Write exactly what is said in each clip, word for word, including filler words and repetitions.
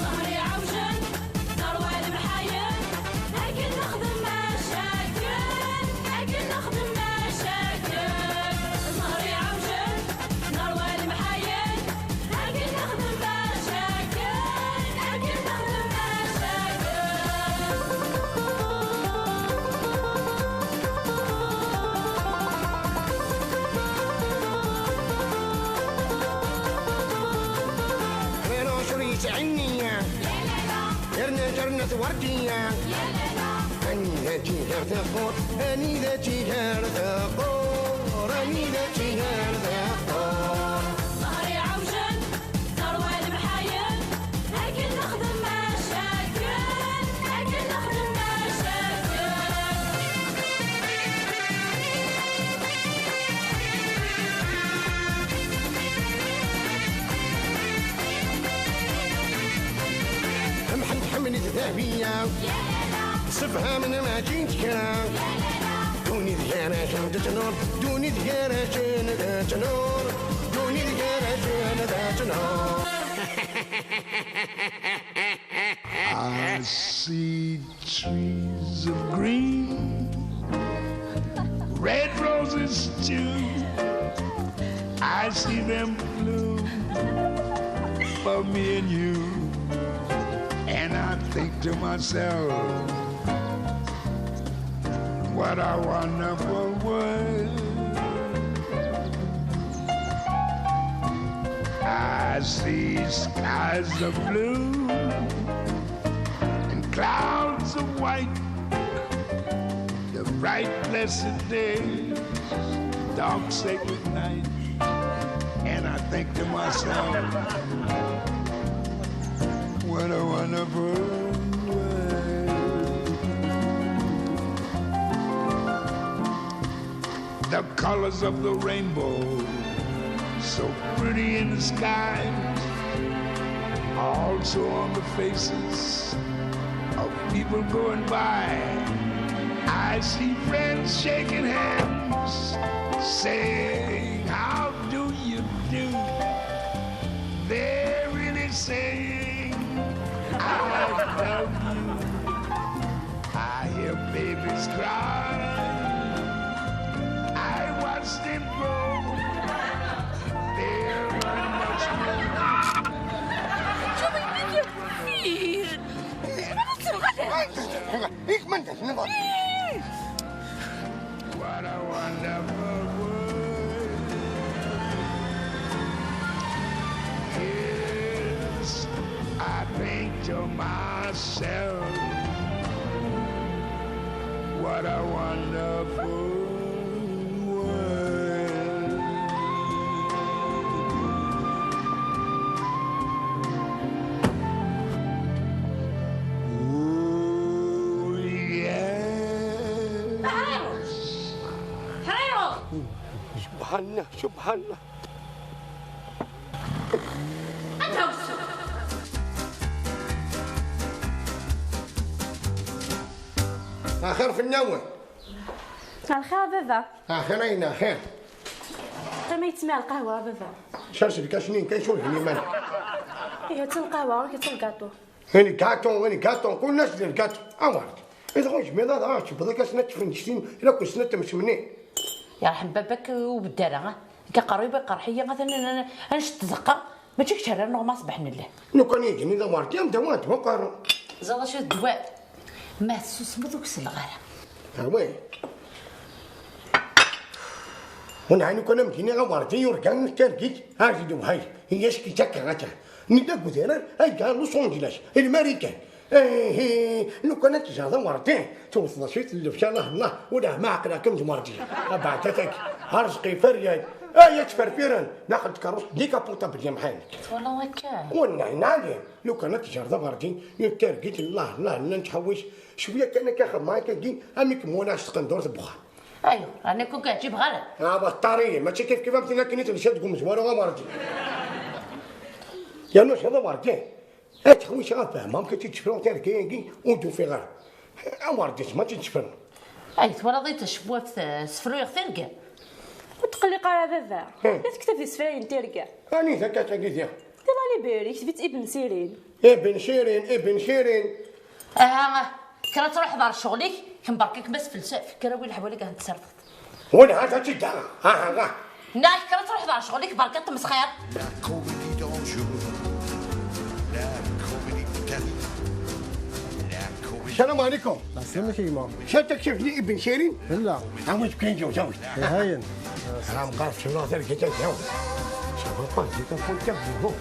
ظهري عوجن، ثروة المحايل، أكل نخدم مشاكل، أكل نخدم مشاكل. ظهري عوجن، ثروة المحايل، أكل نخدم مشاكل، أكل نخدم مشاكل. Ɣir ucur yesɛi nniya. Yerna jernet werdiyya. Anida tigar teqqur, anida tigar teqqur, anida tigar teqqur. Ẓhri ɛewjen, ẓerwal mḥayen, akken nexdem macaken, akken nexdem macaken. Mḥend ḥemmel d Dahbiya. Sefhamen mačči d kra. Duni d gar-asen d ttnur. Duni d gar-asen d ttnur. Duni d gar-asen d ttnur. I see trees of green, red roses too. I see them bloom for me and you. And I think to myself, what a wonderful world. I see skies of blue and clouds of white, the bright blessed day, dark sacred night. And I think to myself, what a wonderful world. The colors of the rainbow, so pretty in the sky, also on the faces of people going by. I see friends shaking hands, saying, "How do you do?" They're really saying, "I love you." I hear babies cry. I watch them grow. They're much more. شوفي، يا فيل. شنو تسمع هذا؟ ياك ما انت شنو؟ What a wonderful world. Yes, I think to myself, what a wonderful world. Ooh, yes. Hello. سبحان الله، سبحان الله. أنت وشو؟ آخر في النوم. مساء الخير بابا. آخر أين آخر؟ قيمة يتسمع القهوة بابا. شرش الكاشنين كيشوف هني مالك. إيه، تلقى القهوة، كتلقى الكاطو. هاني كاطو، هاني كاطو، كل الناس دير كاطو. عوارض. إذا غوش ميضا ضاعت، بضيك سنة تفنشتين، إلا كل سنة تمشمنين. يرحم باباك وبالدارة، ها؟ كا قريبة قرحية، مثلًا أنا، أنا شت زقة، ما تشكش على نغمة صباح نله. لو كان يجيني ذا مارتي، أم دوات، هو قارو. زاد شو الدواء؟ ما تسوس مذوك سلغارة. ها وين؟ ونحن كنا مجيني غا مارتي، يورجان، تركيت، ها زيدو هاي، هي شكي تاكا غاتا. ندا كوزيران، هاي كان لوس أنجلوس، الماريكان. إيه، إيه، لو كانت جاده مرتين، توصل شي تلف شاء الله، الله، ولا ما عقلك كم مرتين. بعد تاك، رزقي فريان. آه، يا تفرفيران، ناخذ كروس ديكابوطابل يا محمد. والله وكان. والله نعم، لو كانت جاده مرتين، يترقيت الله، الله، لا نتحوش. شوية كان كاخذ معايا كاين، أمي كمونا شتقن دور البخار. أيوة، أنا كون كنجيب غلط. آه، بطارية، ماشي كيف كيف أمتنا كنيت نشد قوم زوارو غا مرتين. يا نوش هذا مرتين. Ad tḥewwes ɣef fehmeɣ, amek ad tt-id-tefru terga-agi ur d-ufiɣ ara. Awer d-isem ad tt-id-tefru. Ay, twalaḍ-iyi tacewwaft, eh, sefruyeɣ tirga. Ur tqelliq ara a baba. Hmm. La tektab isefra n tirga. Anida akka tagi diɣ? Di la librairie, yekteb-itt Ibn Sirin. Ibn Sirin, Ibn Sirin. Aha, kker ad truḥeḍ ɣer ccɣel-ik, kemm berka-kem asfelsef, kker awi leḥwal-ik ad ten-tserteḍ. Win ha ta cidda, ha ha ha. Nniɣ-ak kker ad truḥeḍ ɣer ccɣel-ik, berka ṭṭmesxir. La comédie dangereuse. La comédie terrible. La comédie. السلام عليكم. عسلامك يما. شاتك شفت لي ابن شيرين؟ لا. عاود كاين جو زوج. هاين. عم قاف شنو هذا الكتاب جو. شوف الطاج، جيت نقول كيف هو.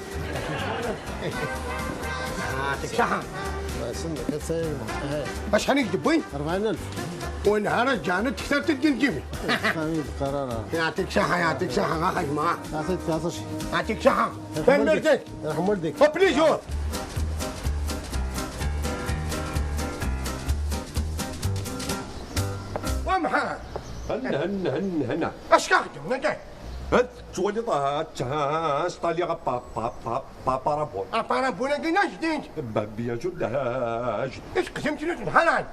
يعطيك الصحة. الله يسلمك، هات ساير. اش حنيك دبي؟ أربعين ألف. ونهار جانت كثرت الدين جيبي. فهمت قرارها. يعطيك صحة، يعطيك صحة، ما خايف معاه. يعطيك، يعطيك. يعطيك صحة. يرحم والديك. فهمتك؟ يرحم والديك. وبليزور. ومحا. هن، هن، هن، هنا. اش كاخدم، نتا؟ هات، توالي طه، تشانس، طالي غا با، با، با، با، بارابول. ابارابول، هاكي ناش دينت. بابي يا جداج. اش قسمت لك الحلال؟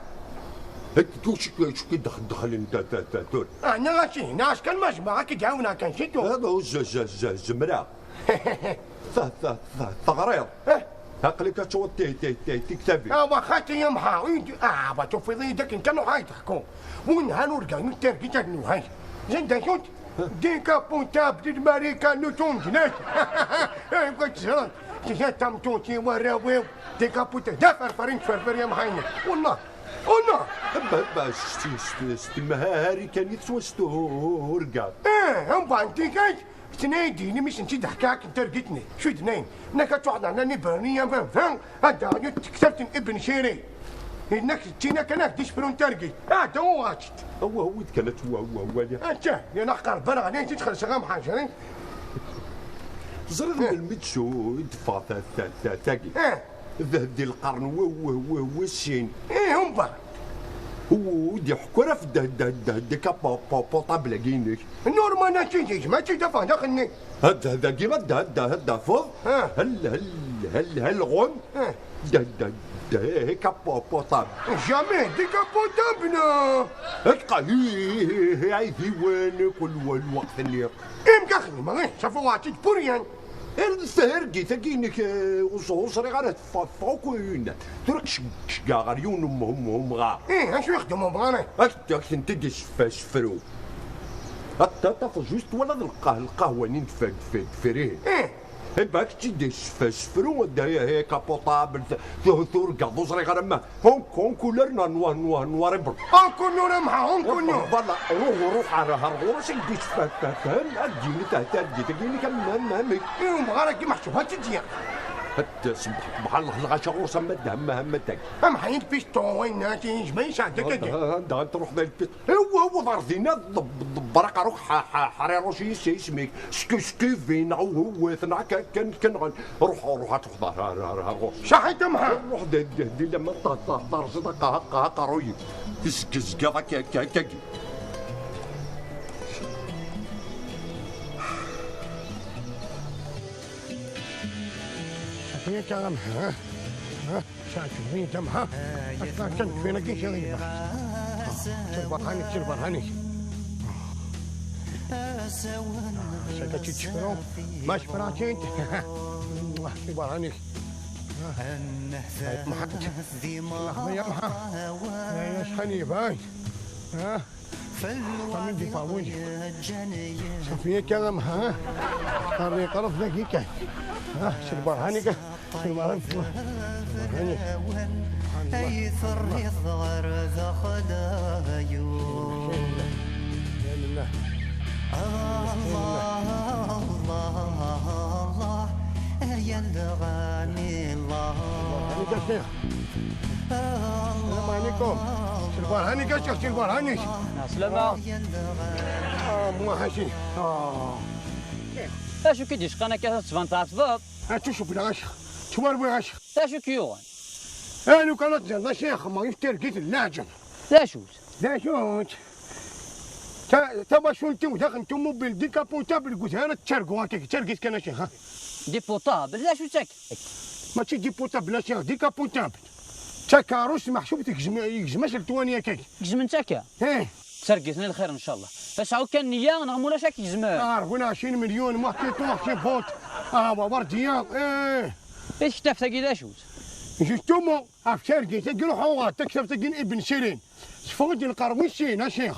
هات، تو شك، شك دخل، دخل انت، تا، تا، تول. انا غاشي، ناش كان ماش معاك دعونا كان شتو. هذا هو ز، ز، ز، زمرة. ث، ث، ث، ثغريض. إيه؟ ها قليك تشوط تي، تي، تي، تي كتابي. آه، واخا تي يا محا، وين دي؟ آه، با تشوفي ذي داك انت نو هاي تحكو. وين هانو رجع نو تير كي تاك نو هاي. زين دا شوت؟ ديكابونتابل الماريكا نو تونج ناس. إيه، قلت زين. تجي تام توتي وراويو. ديكابونتا، دا فرفرين فرفر يا محاينة. والله. والله. با، با، ست، ست، ست، مهاري كان يتسوى ست، هو، هو رجع. إيه، هم بانتي كاش. Tnaydi-nni mi sent-id-ḥkiɣ akken targit-nni, cudnayen, nekk ad tuḥḍer nani berniya baba, ad d-aɣen tektabt n Ibn Sirin. Yenna-k d tina kan ad d-isefrun targit. Ɛda uɣačet. Awah, wid kan ad twawali. Atta, yella aqerban ɣlin tidxel s ɣamḥaǧrin. Teẓriḍ melmi d-su-, i d-teffeɣ ta-, ta-, ta-, tagi? Eh. D, di lqern w-, w-, w-, wis sin. Ih, umbeɛd. Ur d-iḥekku ara ɣef d, d, d, d, ka po-, po-, portable-agi-inek. Normal, akken yejmeɛ-tt-id afeɣ daxel-nni. Had, hadagi, had, had, had tafeḍ. Ah. Hel, hel, hel, hel ɣun. Ah. D, d, d, ka po-, portable. Jamais décapotable, non. Hekka, hi, hi, hi, hi, ɛidiwen, kul wa-, lweqt-nni. Im daxel, ma, eh, ça fait pour rien. Targit-agi-inek, eh, ur ẓ-, ur ẓriɣ ara teffeɣ, teffeɣ akk winna. Tura k-, ceggeɣ ɣer yiwen n um-, um-, umɣar. Ih, acu ixeddem umɣar-a? Ak-, ak-tent-id-iseffa-, sefru. At-, at-, tafeẓ just twalaḍ lqah-, lqahwa-nni n tf-, tf-, tfrihin. Ih. Iba ak-tt-id-iseffa-, sefru, d, eh, eh, capotable, t-, tu-, turgaḍ, ur ẓriɣ ara ma Hong Kong, couleur noir, noir, noir, noir et blanc. Hong Kong, noir, noir, Hong Kong, noir. Voilà, ruḥ, ruḥ, ar, ar ɣur-s, ad d-isfehhem, ad d-yini ta-, targit-agi-inek am, am, amek. I umɣar-agi meḥsub ad tt-id-yaɣ. Ad t-, subḥ-, subḥan Allah, lɣaci ɣur-s am ad, am, am ad tagi. Am ḥayen piston, wayen-nni, yejma yesɛedda-k-agi. Anda, anda, anda truḥ d lpist-, Aw, aw, ḍer dinna, ḍeb-, ḍebber aqerru-k, ḥa-, ḥa-, ḥariṛuc yis isem-ik, sku-, skuvin, neɣ uwwet, neɣ akka, kan, kan, kan, ruḥ, ruḥ, ad truḥeḍ ar, ar, ar, ar ɣur-s. Saḥit a Mḥa. Ruḥ d, d, d, lamma ṭ-, ṭ-, terẓiḍ aqerru-, aqerru-yik, tezgezgeḍ akka, akka, akkagi. Saḥit a Mḥa, ha? Ha? Saɛet tebɣi tama, ha? Ass-a kan kfin akin kra yebɣa. Selberhan-ik, selberhan-ik. Ass-a kan teččefru, ma cefraɣ-tt-id. Selberhan-ik. Ay, Mḥa. Lehḍa ya Mḥa. Ya, ya, acḥal yebɛed. Ha? Ṭamin di Paris. Safi akka a Mḥa. Qqaren yeqreb dagi kan. Ha, selberhan-ik. Selberhan-ik. Selberhan-ik. Ay terriḍ ɣer daxel ayu. Allah, Allah, Allah, ay alɣani Allah. Selberhan-ik a Ccix. Selberhan-ik a Ccix, selberhan-ik. Ɛeslama. Ah, mwaḥaci. Ah. Acu k-id-yecqan akka tettban tɛetbeḍ? Acu cewwleɣ a Ccix? Ttwarwiɣ a Ccix. D acu k-yuɣen? Ah, lukan ad tẓiḍ a Ccix, ma yif targit n leɛǧeb. D acu-tt? D acu-tt? Ta-, tawacult-iw daxel n tumubil dikaputabl deg udrar ad ttargu akka, d targit kan a Ccix, ha? Diputabl, d acu-tt akka? Mačči diputable, a ccix, dikaputabl. D takeṛṛust meḥsub tegzem, yegzem-as letwani akka. Gezmen-tt akka? Ih. Targit-nni lxir, ncallah. Asɛu kan nniya, neɣ mulac ad k-gezmen. Ah, rwin ɛecrin milyun, muḥtiṭu, ḥcibut. Ah, wa wardiya, ih. I tektabt-agi d acu-tt? Justement, ɣef targit-agi ruḥ uɣeɣ-d taktabt-agi n Ibn Sirin. Teffeɣ-d lqern wis sin, a ccix.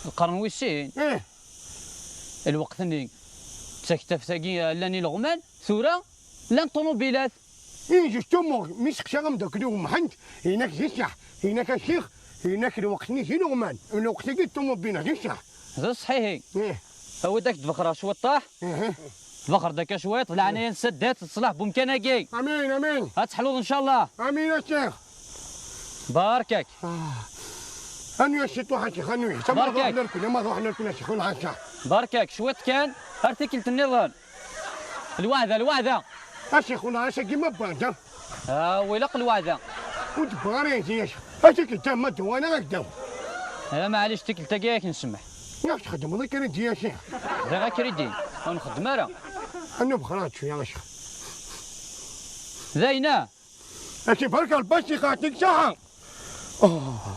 Lqern wis sin? Ih. Lweqt-nni, d taktabt-agi llan ileɣman, tura llan ṭumubilat. Ih, justement, mi seqsaɣ ameddakel-iw Mḥend, yenna-k d ṣṣeḥ, yenna-k a ccix, yenna-k lweqt-nni d ileɣman, lweqt-agi d ṭumubilat, d ṣṣeḥ. D ṣṣeḥ, ihi. Ih. Awi-d ad k-d-bexreɣ cwiṭṭaḥ. Ih. Tbexreḍ akka cwiṭ, leɛnaya n Saddat, ṣṣlaḥ n umkan-agi. Amin, amin. Ad teḥluḍ, ncallah. Amin, a ccix. Barkak. Ah. Anu ya ciṭuḥ, a ccix, anu ya. Barkak. Ma ruḥ nerkun, ma ruḥ nerkun, a ccix, ur nɛaca. Barkak, cwiṭ kan, ar tikkelt nniḍen. Lweɛda, lweɛda. A ccix, ur nɛaca, gima banda. Ah, wilaq lweɛda. Ur d-wwiɣ ara yagi, a ccix. A ccix, kenta ma dewwa, neɣ ad k-d-awiɣ. Ah, maɛlic, tikkelt-agi ad k-nsemmeḥ. Yak txeddmeḍ akken i d-yasi. Bɣiɣ akridi, ur nxeddem ara. Anu bxir ad tcuyya, a ccix. Dayen, ah? Aci barka lbas ixaṭik saḥa. Oh.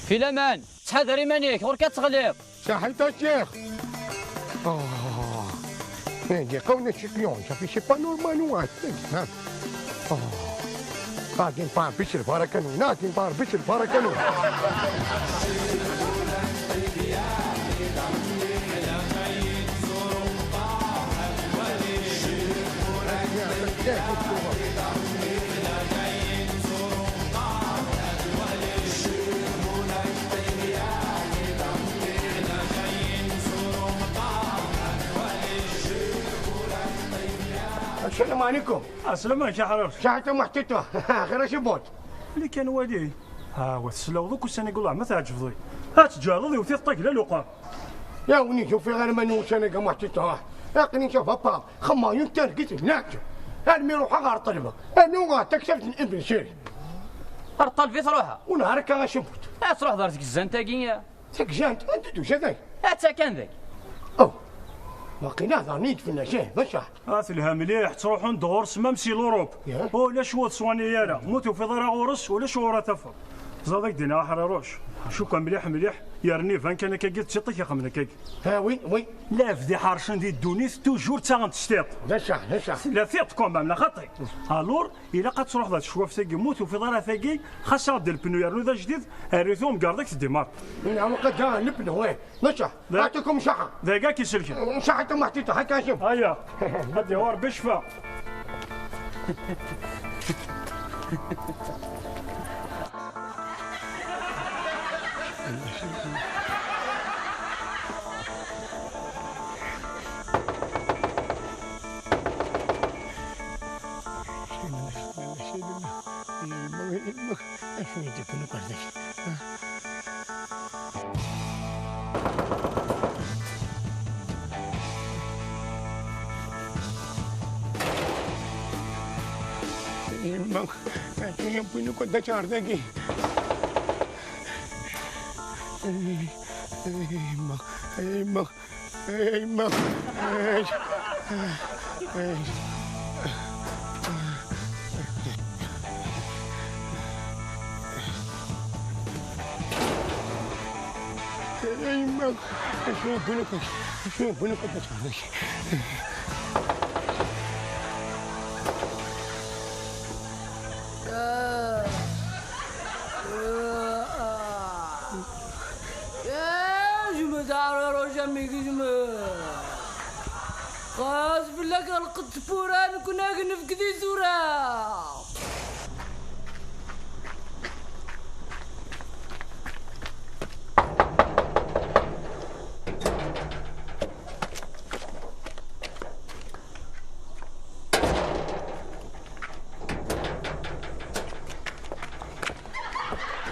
Fi laman, ttḥadar iman-ik, ɣur-k ad teɣliḍ. Saḥit a ccix. Oh. Ihi, qawna cipion, ça fait c'est pas normal, ouais. Hein. Oh. Qagin par bichir barakanun, nagin par bichir barakanun. السلام عليكم. السلام عليكم يا حرام. شحال انت محتوى؟ غير اش يبوت. اللي كان والي. ها هو تسلاوض وكل سنه يقول الله ما تعجبضي. ها تجارض وثيق طاق لا لقام. يا وني شوف في غير ما نوش انا قام محتوى. يا قني شوف بابا. خما ينتر قلت لك. انا مي روحها غير طلبه. انا وغا تكسبت من ابن سيري. غير طلبي تروحها. ونهارك غا شبوت. لا تروح دارتك الزنتاقيه. تكجانت انت دوش هذاك. هاتا كان ذاك. او. واقيلا ظنيت في النشاه بشع. ها تلها مليح، تروحون دغور سمام سي لوروب. يا. او لا شو تصواني يا لا، موتو في ضرا غورس ولا شو ورا تفر. زادك دينا حرا روش. شو كان مليح مليح، يا رني فان كان كاكي تشطك يا خمنا كاكي. ها وين وين؟ لا فدي حارشن دي الدونيس توجور تاغن تشتيط. بشع بشع. لا فيط كومبام لا خطي. الور إلا قد تروح ذات شوف ثقي موت وفي ضرا ثقي خاصة عبد البنو يرنو ذا جديد. ريثوم قاردك تديمار. نعم قد جاء نبنه وين؟ نشح. لا. أعطيكم شحة. ذا كاكي سلكي. شحة ما حطيتها هكا شوف. هيا. هدي هو ربي شفا. يما، يما، وين كنت داك النهار داكي؟ يما، يما. يما. يما. شنو بنك؟ شنو بنك؟ يا جماعة، تعالوا روح جنبي، جماعة. خاص بالله كنلقط بوران كنا نفك دي زورا.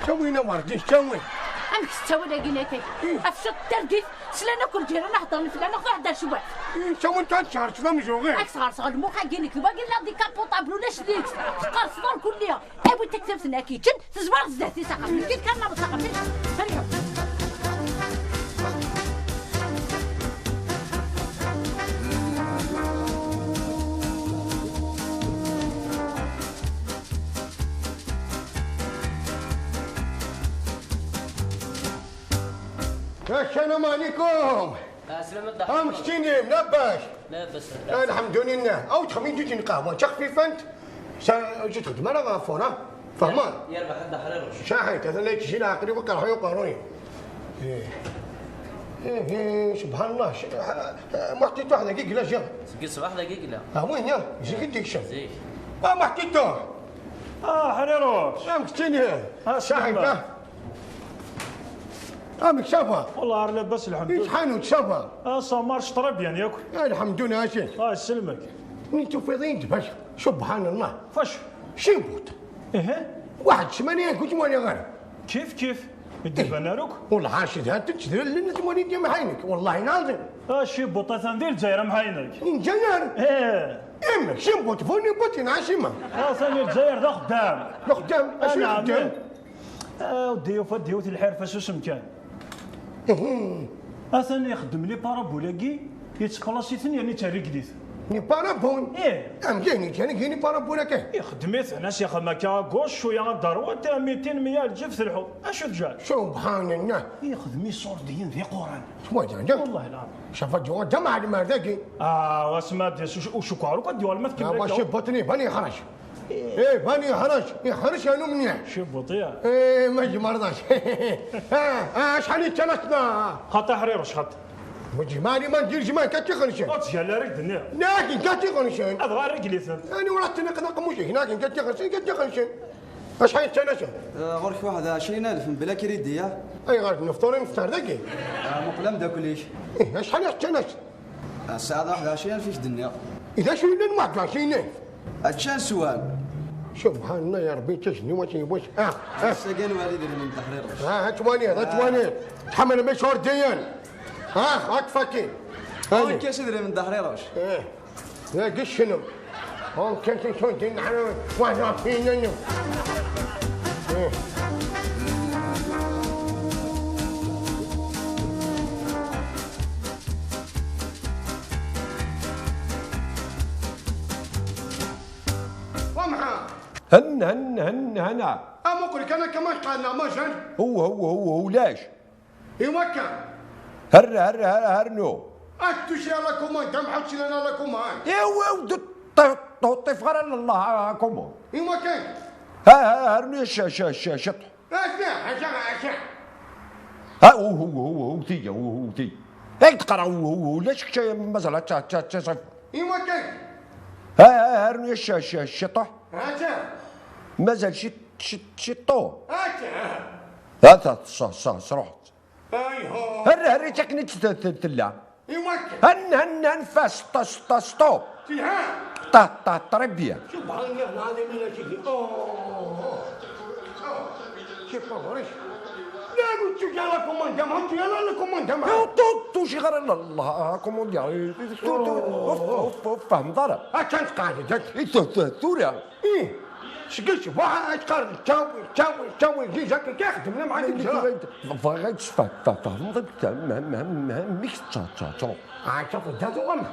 Ttawin a Werǧin, ttawin. Amek tettawin-agi-nni akka? Ih. Afcad targit, slan akk lǧiran heddren fell-aneɣ, truḥ-d ar cwiṭ. Ih, ttawin kan tcercem amzuɣi. Ad k-sɣerseɣ lmux-agi-nnek, wagi la décapotable ulac deg-s. Tqerseḍ ar kulli. Awi taktabt-nni ad k-yeččen, tezwareḍ zdat-s axxam-nni. Kan kan s axxam-nni. Ferḥeɣ. السلام عليكم. عسلامة الضحك. ها مكتيني، لاباس؟ لاباس، لاباس. الحمد لله. أو تخمين جيت نقهوة، تخفيفا. سا-، جيت خدمة راه غافورة. فهمان. يا ربح الضحرير وش؟ شاحن، كذا لا تجي العقل وقع حيو قاروني. إيه. إيه، إيه، سبحان الله. ش-، ح-، ح-، ما حطيت واحدة كي قلا جا. سقي صباح دقيق لا. آه، وين يا؟ زيك ديك شن؟ زيك. آه، ما حطيته. آه، حريروش. آه، مكتيني. آه، شاحن، سلام. آه. امك شافا؟ والله غير لاباس الحمد لله. يتحانوا شافا؟ اه، سا مارش طري بيان ياك؟ الحمد لله، اشي. اه، يسلمك. نيتو فيضين دبش. سبحان الله. فاش؟ شي بوط. ايه. واحد ثمانية كنت ماني غير. كيف كيف؟ الدبانة روك؟ والله عاشت هاد تجدر لنا ثمانية ديال محاينك، والله العظيم. اه، شي بوط ثان ديال الجزائر محاينك. الجزائر؟ ايه. امك شي بوط فوني بوتين عاشمة. اه، ثاني الجزائر دا خدام. دا خدام؟ اشي خدام؟ آه، وديو فديو الحرفة سوسم كان. إيه. أثن يخدم لي بارابولاكي، يتبلاصي ثاني يعني تاريكديت. لي بارابول؟ إيه. أم جاني كان يجيني بارابولا كان. يخدم ثنا سي خما كا غوش شوية دروات ميتين مية الجف ثلحو. أشو تجار؟ سبحان الله. يخدم صور ديال ذي قران. شو هذا؟ والله العظيم. شاف الجواد ده معلم هذاك. آه، واسمع ديس وش-، وشكارو قد يوال ما تكمل آه، واش كاو. بطني بني خرج. ايه، باني يحرش، يحرش انو منيح. شوف بطيء. ايه، ما يجي مرضاش. اه، اه، شحال يتشلتنا؟ خاطر حرير شحط. وجمالي ما ندير جمال كتي خنشن. قلت يا لا ريد النير. لكن كتي خنشن. اضغى رجلي ثم. انا ورحت نقنق مش هناك كتي خنشن، كتي خنشن. شحال يتشلتنا؟ آه، غير واحد عشرين ألف من بلا كريدي، يا. اي غير نفطوري نفطر ذاكي. آه، مقلم دا كليش. ايه، شحال يتشلتنا؟ الساعة واحد وعشرين فيش دنيا. إذا شو لنا واحد وعشرين؟ أتشان سوال. سبحان الله يا ربي، تشني وتي وش؟ آه، آه. السجن والد من تحرير. آه، هات واني، هات واني. تحمل مشوار ديان. آه، هاك فاكين. هاي. كاش يدري من تحرير وش؟ إيه. يا قشنم. هون كنت شو دين حنا واحد وعشرين. إيه. ومحا. هن، هن، هن، هنا. أمقرك أنا كمان قالنا ما جن. هو، هو، هو، هو، لاش؟ إيوا كان. هر، هر، هر، هر نو. أتوش يا لكم أنت محوش لنا لكم هان. إيوا ودو ط-، ط-، طفغر الله كومون. إيوا كان. ها، ها، هر نو ش-، ش-، ش-، شط. أسمع، أسمع، أسمع. ها، هو، هو، هو، هو، تيجا، هو، هو، تيجا. هيك تقرا، هو، هو، هو، ليش كشي مزال، تشا، تشا، تشا، صف. إيوا كان. ها، ها، هرني الش-، الش-، الشطح. هاتا. مازال شي، شي، شي طو. هاتا. هاتا، ص-، ص-، ص-، رحت. أيهو. هر، هر، تكني تت-، تت-، تلا. إيوا كان. هن، هن، هن، فاس، طس، طس، طو. تيها. طه، طه، طري بيان. سبحان الله العظيم، أنا شكلي. أوه، أوه. أوه. شي فوريش. لا، قلت لك يلا كوموندي، ما قلت يلا لا كوموندي، ما. يا طوط، شي غير لا، لا، كوموندي. تو، تو، أوف، أوف، أوف، فهم ضرب. أكنت قاعد، جات. إيه، تو، تو، تو، يا. إيه. شقلت، واحد قال، تشاوي، تشاوي، تشاوي، جي جاك، كي خدمنا مع ديك الجرا. بغيت، بغيت، ف-، ف-، فهمت، مهم، مهم، مهم، ميكس، تشا، تشا، تشا. عاد شوف، دازو غم.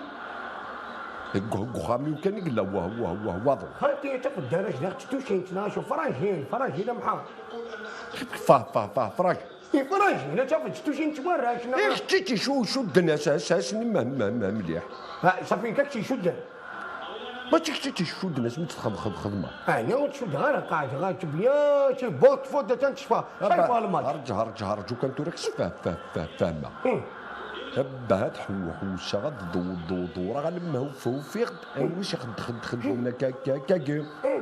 غ-، غامي وكان يقول له، واه، واه، واه، واضح. خالتي، شوف الدرج، لا تتوشي، انت، لا، شوف، فراجيل، فراجيل، محا. ف-، ف-، ف-، فراج. إيه، فراجيل، لا، شوف، تتوشي، انت، مرة، شنو؟ إيه، اختي، شو، شو الدنيا، سا-، سا-، سني ما، ما، ما مليح. ها، صافي، كاك شي، شو الدنيا؟ ما تيك-، تيك-، تيك-، شو الدنيا، سميت خد-، خد-، خدمة. أنا وتشد غير قاعد، غير تبيا، شي بوت فوت، تنشفى. شايف الماتش. هرج، هرج، هرج، وكان تورك سفا-، فا-، فا-، فاهمة. إيه. هبا هاد حو-، حوسة غد دو-، دو-، دورة غنمه وفو فيغد. إيه. وش خد-، خد-، خد-، إيه. هنا كا-، كا-، كا-، كا. إيه.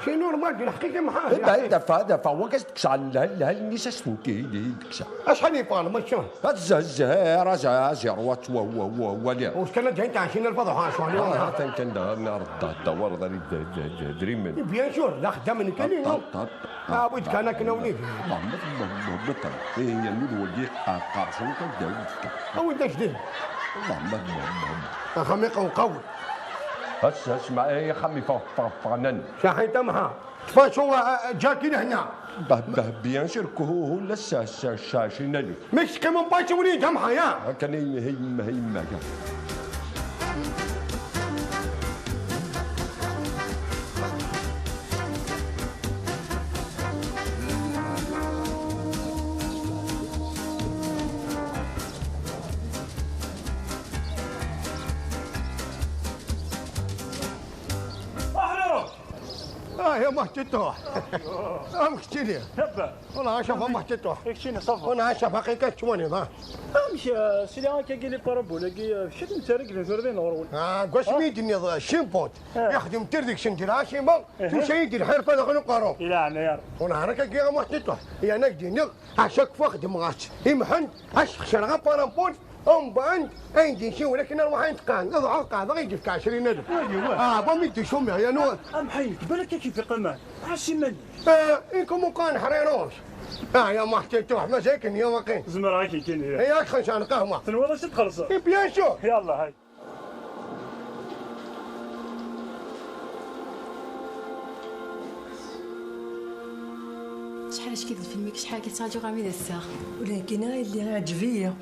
شي نورمال، دي الحقيقة معاه، إيه، بعد الحقيقة. دفع، دفع، وقت تكسع ال-، ال-، ال-، النساء سنكي، هي، هي تكسع. أشحال يفعل ماتش؟ هاد الزه-، الزهير، زه-، زهير، وات-، و-، و-، و-، ولي. واش كان جاي تاع شي نرفض، ها، شو عليه؟ آه، هاتن كان دا، نار دا، دا، ورد، دا، دا، دا، دا، دريمن. بيان سور، لا خدام من كان، تا-، تا-، تا-، آه، بغيت كان كنا وليد. بطل. إيه، هي النود ولدي، آه، قارصون كان دا، دا. أو أنت جديد. اللهم، اللهم، اللهم. أخمي قو-، قوي. هس، هس، ما، إيه، خمي فوق، فوق، فوق، نن. شاحن تمحى. تفاشوا، آه، آه، جاكي لهنا. به، به، بيان سور كو هو، هو لسه، س-، س-، شينا لي. مش كمان باتي وليد هم حياة. هكا هي، هي، هي، هي. يا محتي طوح. ام كتيري. هبا. والله شوف محتي طوح. اكشيني صافا. وانا شوف حقيقة شواني ضا. امشي سيدي هكا قال لي بارابول كي شد مسارك لي ثوربين غرون. اه، قاش ميدني ضا شيمبوت. يخدم تردك شندير عاشيما. تمشي يدير حرفة داخل القارون. الى انا يا رب. وانا راك كي محتي طوح. يا ناك ديني. عشاك فخدم غاش. يمحن. اش خشر غا بارابول. ام باند. اين دي شي ولكن اروح عند قاعد نضع قاعد غير يدفك عشرين الف. اه، بامي دي شومي يا نو. ام حي بالك كيف يقمان. عاشي من. اه، انكم مقان حريروش. اه يا محتي توح مزاكن يا وقين. زمر هاكي كاين هي. ياك خش عن قهوه. تنوض شد خلص. بيان سور. يلا هاي. شحال اش كيد الفيلم شحال كيتساجو غامي دسا. ولكن غير اللي عجبيه.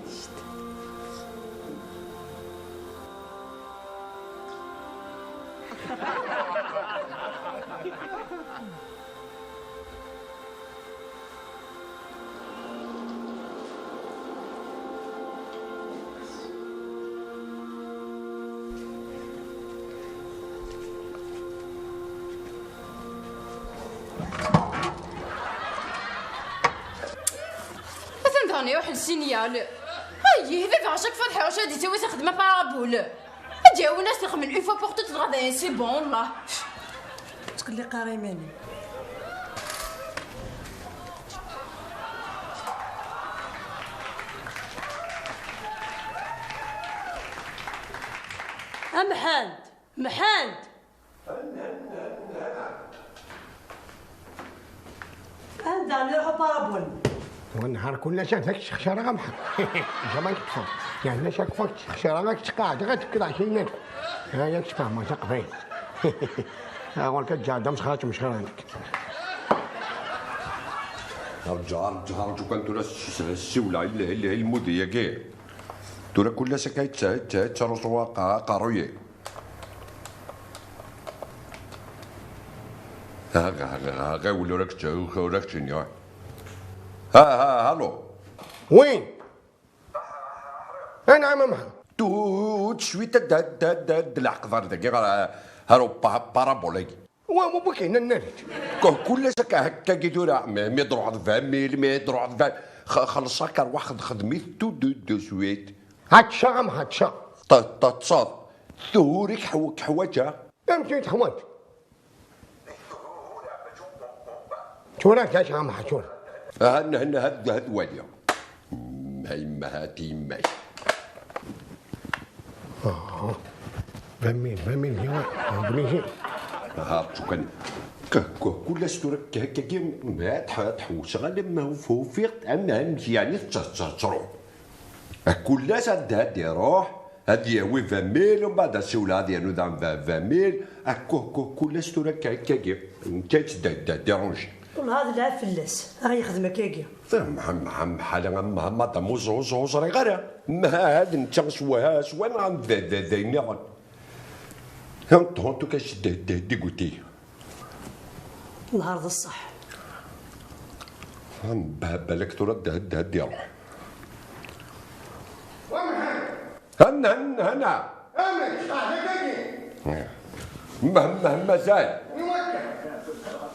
Atan daɣen iruḥ lsinyal. Ay, baba, à chaque fois tḥeṛṛec ad yettawi taxedma parabole. Ad d-yawi ass lxemel une fois pour toutes dɣa dayen, c'est bon, والله. Tqelliq ara iman-im. A Mḥend! Mḥend! Anda nruḥ a parabole? والنهار كله شاف ذاك الشخشرة غا محط. جا ما يكفر. يعني شاك فوت الشخشرة غا تقاعد غا تكل عشرين ألف. ها ياك تفهم ما تقبل. ها غور كتجا دم سخرات مش خرانك. رجع رجع رجع كان ترى السيولة إلا إلا المدية كي. ترى كل سكايت سايت سايت ترى سوا قا قا روية. ها ها ها ها ولو راك ت- ولو راك تشنيو. ها ها هالو. وين؟ انا عم امها. تو تشوي تد تد تد العقبار دقيقة. هارو با- بارابوليك. هو مو بكي ننالج. كو- كل سكا هكا كي دورا مي مي دروح فان ميل مي دروح فان. خ- خلص هكا واحد خدميت تو دو دو سويت. هاتشا ام هاتشا. ط- ط- تصاد. ثورك حوك حواجه. امشي تحوج. شو راك يا شام حشور؟ هن هن هد هد واليا. هاي ما هاتي ماي. آه. فمين فمين هو؟ بنيشي. ها شو كان؟ ك- ك- كل استورك هكا كي ما تح- تحوس غير لما هو فوفيق، أما هم يعني تروح. كل ساعة هاد يروح، هاد يهوي فان ميل، ومن بعد السيولة هاد ينوض عن فان ميل. أكو كو كل ساعة كا كا كا. انت تدا- دا ديرونجي. والله هذا العيب فلاس، راه يخدم هكاكي. فهم عم عم حالة عم عم مادام وز- وز- وزري غير. ما هاد انت سواها سوا عم ذا ذا ذا نيغن. هون هون تو كاش دي دي دي قوتي. نهار ذا الصح. هم بهبلك ترد هد هد يروح. هن هن هنا. مه مه مازال.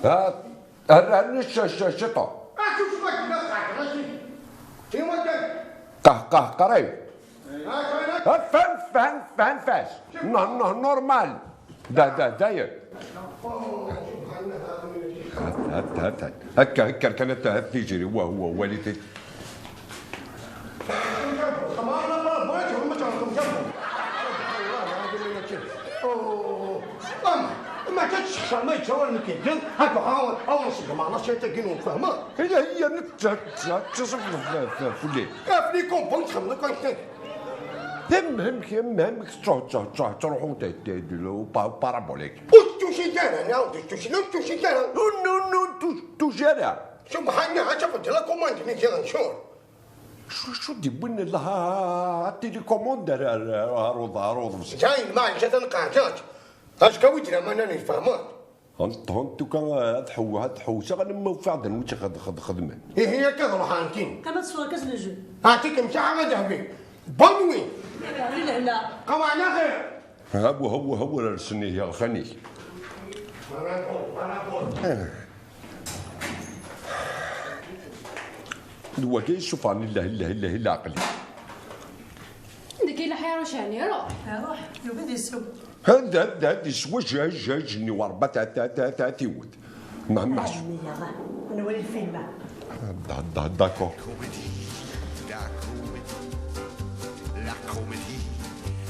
ها. هن هن الش- الش- الشطة. قه قه قريب. فان فان فان فاس. نه نه نورمال. دا دا داير. هات هات هات هات. هكا هكا كانت هات تجري وهو والدي. ما كانش شخص ما يتصور انك يدل هكا. هاو هاو نصدم على شيء تقين ونفهمه. هي هي نت- نت- نت- تصف في في- في الليل. كيف ليكم بنت خمسة كنت. المهم المهم تروح تروح تروح تروحوا ت- ت- ت- با- بارابوليك. وتوشي كان انا وتوشي لو توشي كان. نو نو نو توش توش انا. سبحان الله، شوف لا كوماند نيجي نشور. شو شو دي بن الله تيليكوموند. روض روض. جاي ما جات نقاجات. اش كويت لما انا نفهمات. هنت هنت كان هاد حو هاد حوسه غنمو فعلا وش خد خد خدمه. ايه هي كذا روح انتين. كما تصور كاس لو جو. اعطيك مساحه ما ذهبي. بنوي. يعني لهنا. قوانا غير. هو هو هو رسني يا غفني. D wagi yessufɣen i llah, i llah, i llah, i leɛqel-iw. Deg i leḥyar ucɛen iruḥ. Iruḥ, yugi ad yessew. Hada, hada, hada yeswa jaj, jaj-nni warba ta, ta, ta, ta, tiwet. Ma, ma. Ɛemmi, yalla, ad nwali lfilm. Da, da, d'accord. Comédie, la comédie, la comédie,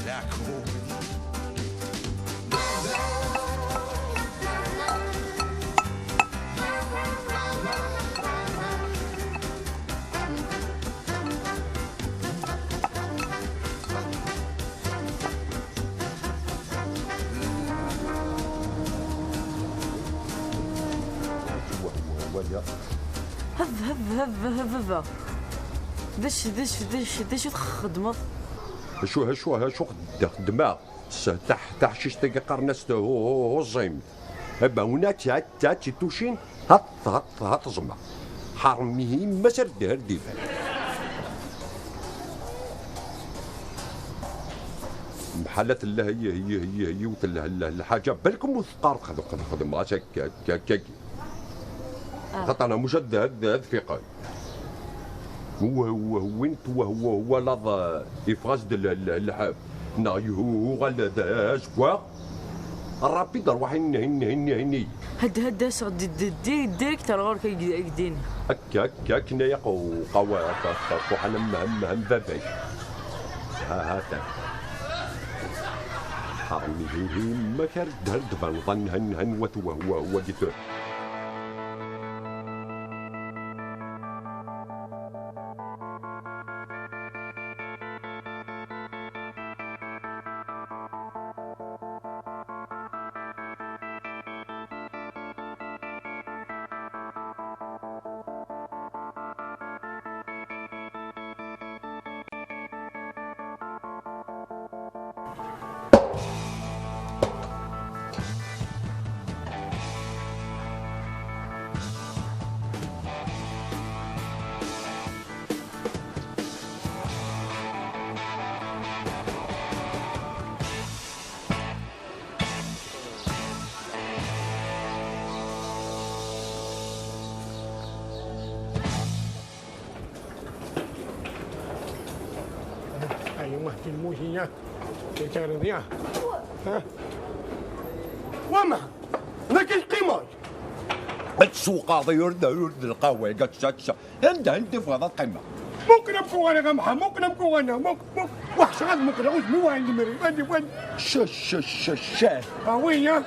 la comédie. Hab, hab, hab, hab, hab. D acu, d acu, d acu, d acu txeddmeḍ? Acu, acu, acu xeddmeɣ? S-, taḥ-, taḥcict-agi qqaren-as hu-, hu-, huẓimt. Aba, una ta, ta, titucin, ha, ha, ha, teẓma. Ḥermihi, ma s ar d-, ar d-iban. Mḥala tella hi, hi, hi, hi, yiwet l-, l-, lḥaǧa, balkum ur teqqar xed-, xed-, xedmeɣ-as akka, akka, akka, akka. Ah. Xaṭer neɣ mux ad, ad, ad fiqen. Wah-, wah-, win twah-, wah-, walaḍ, eh, yeffeɣ-as-d l-, l-, lḥeb, neɣ yuɣal d azeggaɣ, rapid rwaḥ inna, inna, inna, inna. Had, had, aseɣ di, di, di, direct ar ɣur-k ay, ay din. Akka, akka, akken ay aqewqaw, aqewqaw, aqewqaw, am, am, am baba-k. Ha, ha, ta. Ḥermihi, ma kar d-, d-, d-, tbaneḍ, han, han, han, wat, wa, wa, wa, gitun. Ay, waḥed lmut-ina, kečč ara d-ya. Ha? Wama, d akken teqqimeḍ. Ad tsuqeḍ, ur d, ur d lqahwa, gatsa, gatsa. Anda, anda tebɣiḍ ad qqimeɣ? Mumkin ad mkuɣaneɣ a Mḥa, mumkin ad mkuɣaneɣ, mumkin, mumkin. Weḥceɣ ad mukleɣ udem-iw, ɛni mri, ɛni, ɛni. Cah, cah, cah, cah. Ah oui, hein?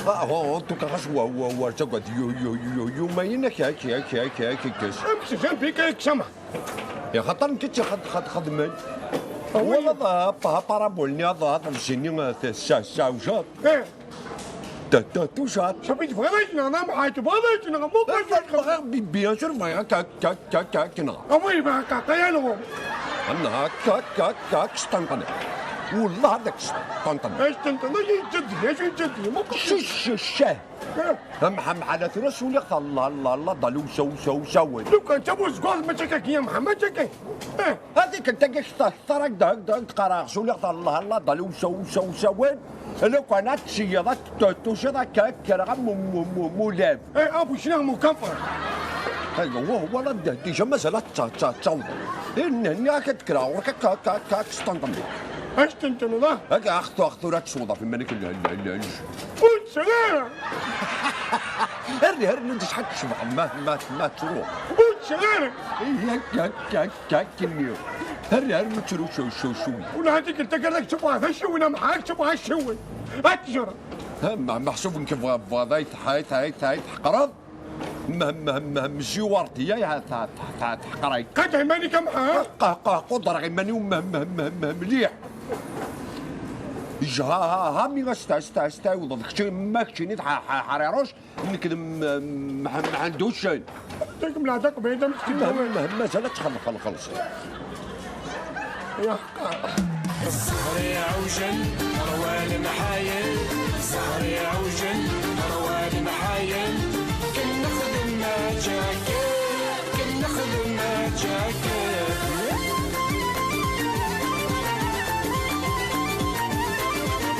Ah, oh, en tout cas, xas wa, wa, wa, tagad, yu, yu, yu, yu, ma yina, kya, kya, kya, kya, kya, kya. Amsezan bika, kya, ma. Ya, xaṭer nekk, kya, xad, xad, xadmen. Ah oui. Wala, pa, pa, parabol-nni, ad, ad, ad, sini, eh, sa, sa, sa, sa. Eh. Ta, ta, tucad. Safi tebɣiḍ ad k-nɣen a Mḥa, tebɣiḍ ad k-nɣen, mumkin ad k-nɣen. Bɣiɣ, bi-, bien sûr, bɣiɣ ad k-, k-, k-, k-, k-nɣeɣ. A wi bɣiɣ akka, akka yal ɣur. Anha, k-, k-, k-, k-, sṭenṭen. Wellah ad k-sṭenṭen. Acu sṭenṭen? Acu yeǧǧa-d, acu yeǧǧa-d? Mumkin. Cc, cc, cc. Eh. A Mḥa, Mḥa, la tura suliɣ-t, Allah, Allah, Allah, ḍal usaw, usaw, usawen. Lukan d tabuzeggaɣt, mačči akka, ya Mḥa, mačči akka. Eh. Hadi kan tagi ktar, ktar, ak-d, ak-d, ak-d qqareɣ, suliɣ-t, Allah, Allah, ḍal usaw, usaw, usawen. Lukan ad tceyyeḍ, ad t-, tuciḍ akka, kkreɣ am mu-, mu-, mu-, mulab. Eh, a bu cniɣ mukafer. Aywa, wala d-, déjà mazal ad t-, t-, t-, tawḍeḍ. Nniɣ-ak ad d-kkreɣ ɣur-k, akka, akka, akka, ad testentneḍ. Ad testentneḍ, ah? Akka, ax-, ax-, tura ad tesweḍ ɣef iman-ik, l-, l-, l-, ur ttseɣ ara. Err, err, nni-d acḥal tcebḥeḍ ma, ma, ma truḥ. Ur ttseɣ ara. Yak, yak, yak, yak, nni. Err, err, ur ttru, cu, cu, cu. Ula d tikkelt taggara ad k-ttebɣeɣ d aciwen, a Mḥa, ad k-ttebɣeɣ aciwen. Ad t-ǧreɣ. Ha, ma, meḥsub nekk bɣa, bɣa, ay tḥ-, ay tḥ-, ay tḥ-, ay tḥeqreḍ? Meh, meh, meh, meh, mziwart, ya, ya, ta, ta, ta, tḥeqray. Qad iman-ik a Mḥa. Qa, qa, qudreɣ iman-iw, meh, meh, meh, meh, mliḥ. Ija, ha, ha, ha, mi as-t-, as-t-, as-tɛiwdeḍ, kečč, ma keččini d ḥ-, ḥ-, ḥriruc, nekk d m-, m-, mḥ-, mḥend uccen. Yak mleḥ taqbaylit am tetteddu. Meh, meh, mazal ad txelxel, xelṣ. Ya ḥeqqa. Ẓẓher iɛewjen, ṛwa lemḥayen. Ẓẓher iɛewjen, ṛwa lemḥayen. Ken nexdem aǧakir, ken nexdem aǧakir.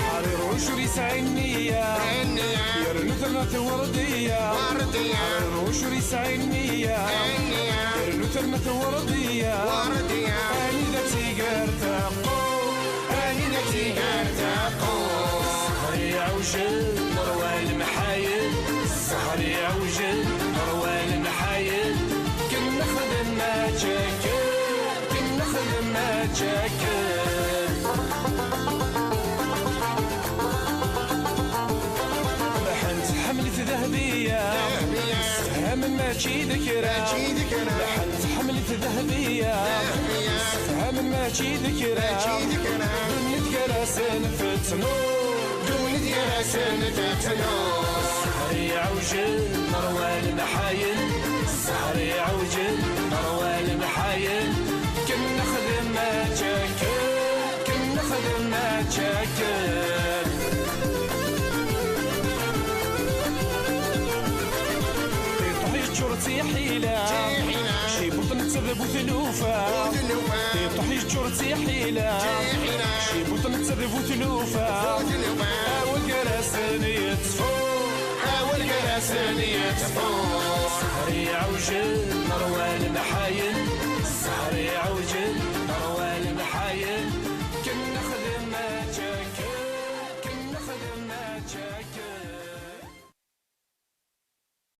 Ḥriru Ur yesɛi nniya. Yernu terna tewrediya. Ur yesɛi nniya. Yernu terna tewrediya. Anida tigar taqu. Anida tigar taqu. Ssḥer iɛewjen, ṛwa lemḥayen. Ssḥer iɛewjen, ṛwa lemḥayen. Ken nexdem mačakken. Ken nexdem mačakken. Lḥan tḥemmel-it Dahbiya. Sefhamen mačči d kra. Lḥan tḥemmel-it Dahbiya. Sefhamen mačči d kra. Ddunit gar-asen tettnu. Ddunit gar-asen tettnu. Ssḥer iɛewjen, ṛwa lemḥayen. Ssḥer iɛewjen, ṛwa lemḥayen. Ken nexdem mačakken. Ken nexdem mačakken. Tiṭuḥ yeččur d tiḥila. Cibuṭ netta d bu tlufa. Tiṭuḥ yeččur d tiḥila. Cibuṭ netta d bu tlufa. Awal gar-asen yettfu. Awal gar-asen yettfu. Ssḥer iɛewjen, ṛwa